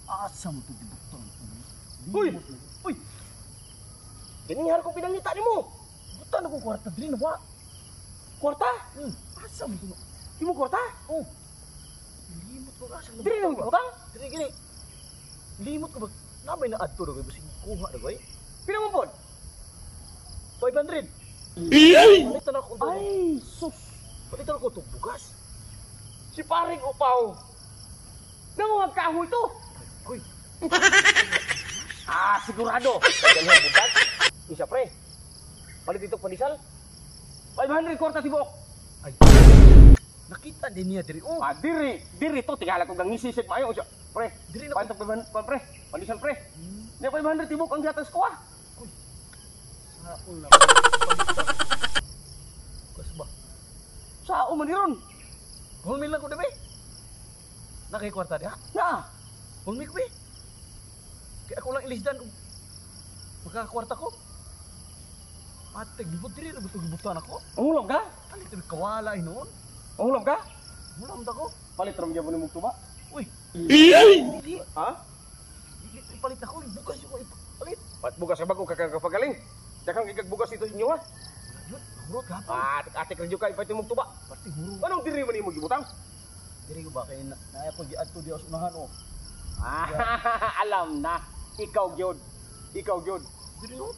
Asa mo to gibutang? Uy! Uy! Ganihar ko pinangita nimo. Butan ako kwarta diri na wa. Kwarta? Asa mo to? Imo kwarta? Oh. Limot ko asa mo. Diri na butang? Diri gini. Limot ko ba? Namay na adto ra bisig kuha ra bay. Pila mo pod? 500. Palit na ako. Ay, sus. Palit na ako tog bugas. Si paring upaw. Nanguhag kahoy to. Uy, Ah, sigurado. Ganyan bugat. Isa pre. Palit dito pandesal. 500 kwarta tibuok. Ay. Nakita din niya diri oh. Ah, diri, diri to tingala ko gang ngisisig maayo siya. Pre, Diri na palit 500 pre. Pandesal pre. Nya 500 tibuok ang gihatag sa kuha. Saon na. Bugas ba? Sao man ron? Hulmi lang ko dibe. Nakay kwarta diha. Na. Hulmi ko be. Kaya ako lang ilisdan og makakakwarta ko. Ate, gibot diri ra ba gibutan ako? Ang ka? Ano ito kawala hinuon? Ang ka? Hulam ta ko. Palit ra mo gyapon nimong tuba. Uy. Dili, Ha? dili ipalit ako, bukas yung ipalit. Pat bugas ka bago kakapagaling. Dakang gigagbugas dito sa inyo ha. Yun, hurot gapon. Ah, atik radyo ka ipalit mong tuba. Pati hurot. Anong diri man nimo gibutang? Diri ko ba kay naaya ko giadto diha sa unahan oh. Ah, alam na. Ikaw gyud. Ikaw gyud. Diri oh.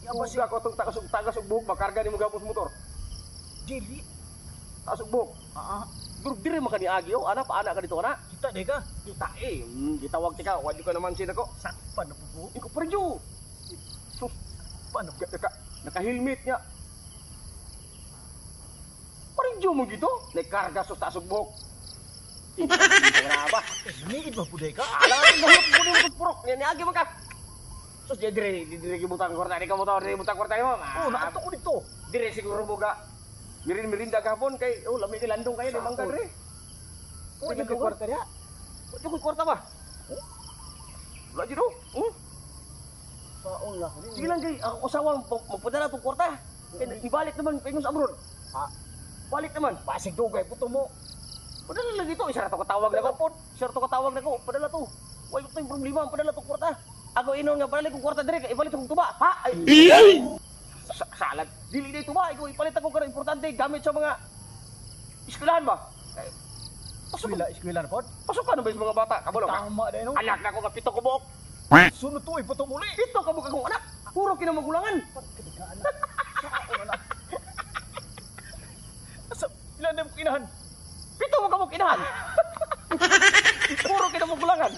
Ya basi ako tong tagas og tagas og buhok makarga nimo gapos motor. Dili. Taas og buhok. Ah, ah, Durug diri man kani agi oh, ana pa ana ka dito ana. kita de ka. Kita eh, gitawag tika, wa ka naman sin ako. Sakpan na po ko. Ikaw parjo. Sus, Paano? naka, naka-helmet niya. Parjo mo gito, nagkarga sus taas og buhok. Wala ba? Niid ba po de ka? Alam mo nahurot ko nimo purok. Niya niagi man ka. Sus, di dire, di dire gibutang kwarta ni ka mo dire butang kwarta nimo. Oh, naadto ko dito. Dire siguro mo ga. Mirin mirinda gahapon kay oh lami kay landong kayo di mangga dire. Oh, Di di ka kwarta diha. Wa ko kwarta ba? Wala jud oh. Saon lang ko. Sige lang kay ako asawa magpadala tong kwarta. Kay ibalik naman kay sa abroad. Ha? Balik naman. Pasig dugay puto mo. Padala lang dito, isa ra to katawag na ko. Isa ra to katawag na ko. Padala to. Wala ko tayong problema, padala tong kwarta. Ako inon nga padala kong kwarta dire, kay ibalik akong tuba. Ha? Ay. Salag. Dili day tuba, ikaw ipalit ako karon importante gamit sa mga eskwelahan ba? Eh, pasok Eskwela, eskwela na pod. pasok ka na ba sa mga bata? Kabalo ka. Tama dai no. Anak na ko nga 7 ka buok. Sunod to iputo muli. 7 ka buok akong anak. Puro kinamagulangan. Saon na. Asa ilan na mo kinahan? 7 mo ka buok inahan. Puro kinamagulangan.